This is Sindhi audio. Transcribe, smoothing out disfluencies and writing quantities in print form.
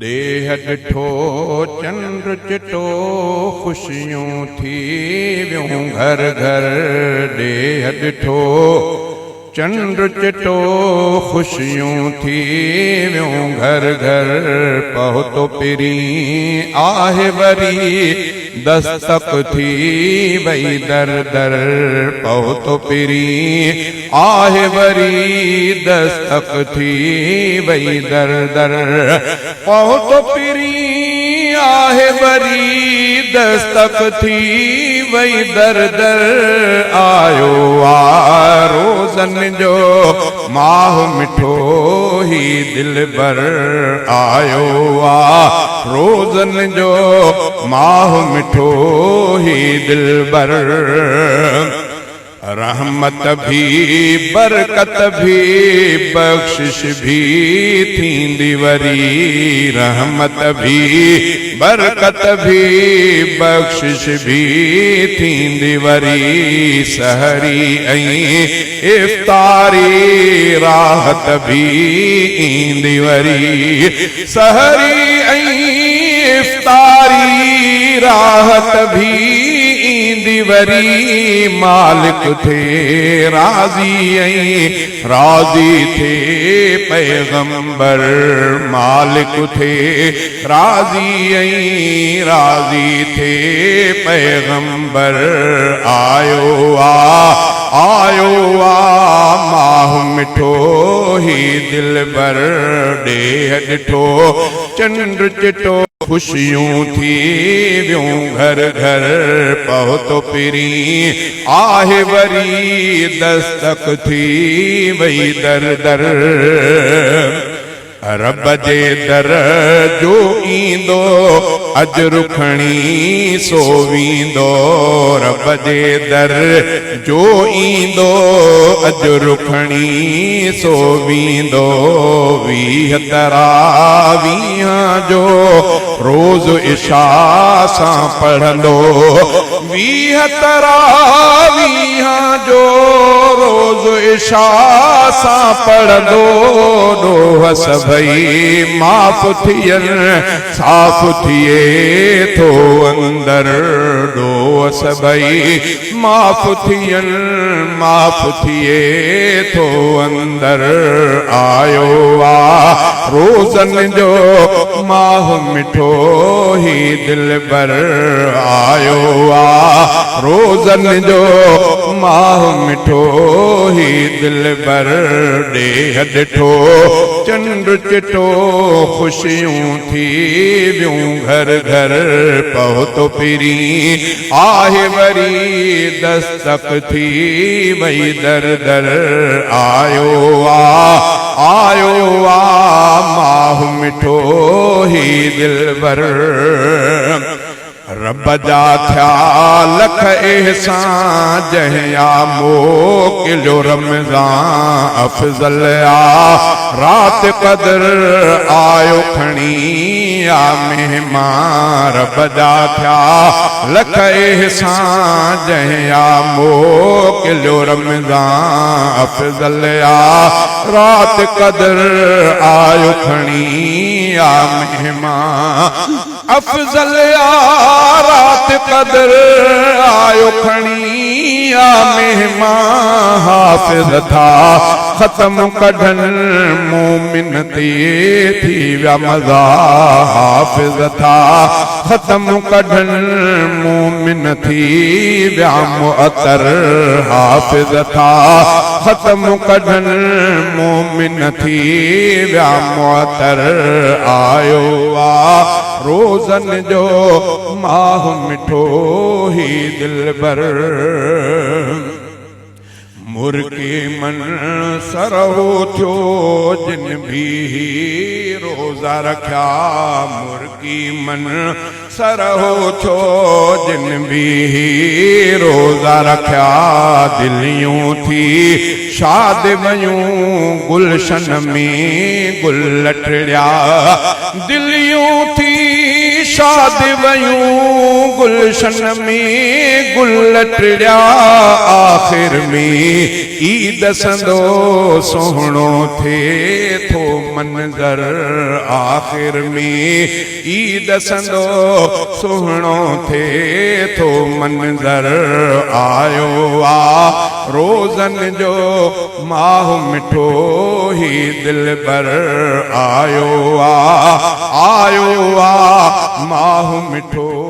ڏيهه ڏٺو چنڊ چٽو خوشيون ٿي ويون گهر گهر ڏيهه ڏٺو چنڊ چٽو خوشيون ٿي ويون گهر گهر پهتو پرين آهي وري دستڪ ٿي وئي در در پهتو پرين آهي وري دستڪ ٿي وئي در در پهتو پرين آهي وري دستڪ ٿي وئي در در آيو آ روزن جو ماهه مٺو هي دلبر آيو آ روزن جو ماهه مٺو هي دلبر. رحمت ڀي برڪت ڀي بخشش ڀي ٿيندي وري رحمت ڀي برڪت ڀي بخشش ڀي ٿيندي وري سحري ۽ افطاري راحت ڀي ايندي وري سحري ۽ افطاري راحت ڀي ايندي وري مالڪ ٿئي راضي ۽ راضي ٿئي پيغمبر مالڪ ٿئي راضي ۽ راضي ٿئي پيغمبر آيو آ آيو آ ماهه مٺو هي دلبر ڏيهه ڏٺو چنڊ چٽو خوشيون ٿي ويون گهر گهر پهتو پرين آهي وري دستڪ ٿي وئي در در. رب جي در جو ايندو اجر کڻي سو ويندو رب جي در جو ايندو اجر کڻي سو ويندو 20 تراويحان جو روز عشاء سان پڙهندو 20 تراويحان جو روز عشاء سان پڙهندو ڏوهه سڀئي معاف ٿين صاف ٿئي ٿو اندر ڏوهه سڀئي معاف ٿين معاف ٿئي ٿو اندر آيو آ روزن جو ماهه مٺو هي دلبر آيو آ روزن جو ماهه مٺو هي دلبر ڏيهه ڏٺو چنڊ چٽو خوشيون ٿي ويون گهر گهر پهتو پرين آهي وري دستڪ ٿي وئي در در آيو آ آيو آ ماهه مٺو هي دلبر رب جا ٿيا لک احسان جنهن آ موڪليو رمضان افضل آ رات قدر آيو کڻي آ مهمان رب جا ٿيا لک احسان جنهن آ موڪليو رمضان افضل آ رات قدر آيو کڻي آ مهمان افضل آ رات قدر آيو کڻي آ مهمان حافظ ٿا ختم ڪڍن مومن تي ٿي ويا مزا حافظ ٿا ختم ڪڍن مومن ٿي ويا معطر حافظ ٿا ختم ڪڍن مومن ٿي ويا معطر آيو آ روزن جو ماهه مٺو هي دلبر مرڪي من سرهو ٿيو جن ڀي روزا رکيا مرڪي من سرهو ٿيو جن ڀي روزا رکيا دليون ٿي شاد ويون گلشن ۾ گل ٽڙيا دليون ٿي. شاد ويون گلشن ۾ گل ٽڙيا آخر ۾ عيد سندو سهڻو ٿئي ٿو منظر آخر ۾ عيد سندو سهڻو ٿئي ٿو منظر آيو آ روزن جو ماهه مٺو هي دلبر آيو آ آيو آ ماهه مٺو.